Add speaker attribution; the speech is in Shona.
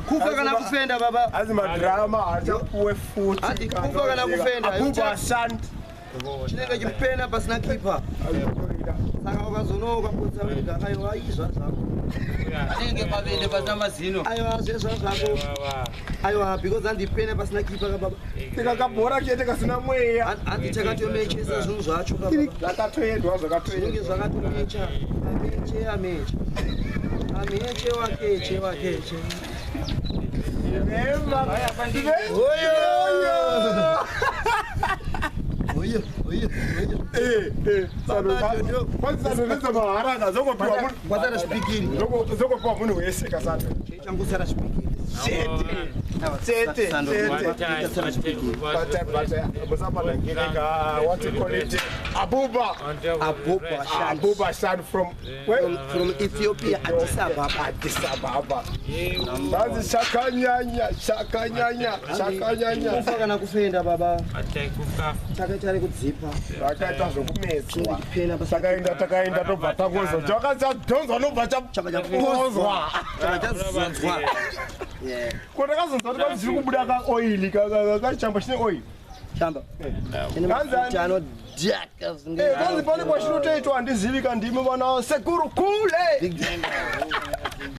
Speaker 1: Kufa kana kufenda, baba.
Speaker 2: Azi madrama hachapuwe futi.
Speaker 1: Handi kufa kana kufenda.
Speaker 2: Abuba Ashanti.
Speaker 1: Chinenge chipena pasina kipa. Saka ukazonoka ukapotsa wega, aiwa, izva zvako.
Speaker 3: Anenge pavende pasina mazino.
Speaker 1: Aiwa, zvezva zvako. Aiwa, because handipene pasina kipa ka, baba.
Speaker 2: Tikakabhora chete kasina mweya.
Speaker 1: Handi chakatomechesa zvinhu zvacho ka, baba.
Speaker 2: Zvakatoendwa.
Speaker 1: Zvinenge
Speaker 2: Zvakatoendwa.
Speaker 1: zvakatomecha. Ameche, ameche, ameche, wakeche, wakeche.
Speaker 2: Oyo.
Speaker 1: Oyo, oyo, oyo.
Speaker 2: Kwanzi ndedzemaharaka zokopiwa munhu.
Speaker 1: Kwasara zvipikiri.
Speaker 2: Zokopiwa munhu wese kasando.
Speaker 1: Changosara zvipikiri.
Speaker 2: Chete chete chete.
Speaker 1: Chasara zvipikiri.
Speaker 2: But what you call it, Abuba.
Speaker 1: Abuba Ashanti.
Speaker 2: Abuba Shan from where?
Speaker 1: From Ethiopia, Addis Ababa.
Speaker 2: Addis Ababa. That's chakanyanya, chakanyanya, chakanyanya.
Speaker 1: Kufa kana kufenda, baba. Chakaita rekudzipa.
Speaker 2: Zvakaita zvokumedzwa.
Speaker 1: Chipena pasina.
Speaker 2: Takaenda, takaenda, tobva takozwa chakachadhonzwa, nobva
Speaker 1: Chaka
Speaker 2: chapozwa.
Speaker 1: Chaka chazonzwa. Yeah.
Speaker 2: Ko ndakazonzwa kuti kwanzi chiri kubuda kaoili, kachamba chine oil.
Speaker 1: Chamba. Chine mafuta anodhaka.
Speaker 2: Kanzi pane kwachinotoitwa, handizivi kandimi vana sekuru kule.
Speaker 1: Big time.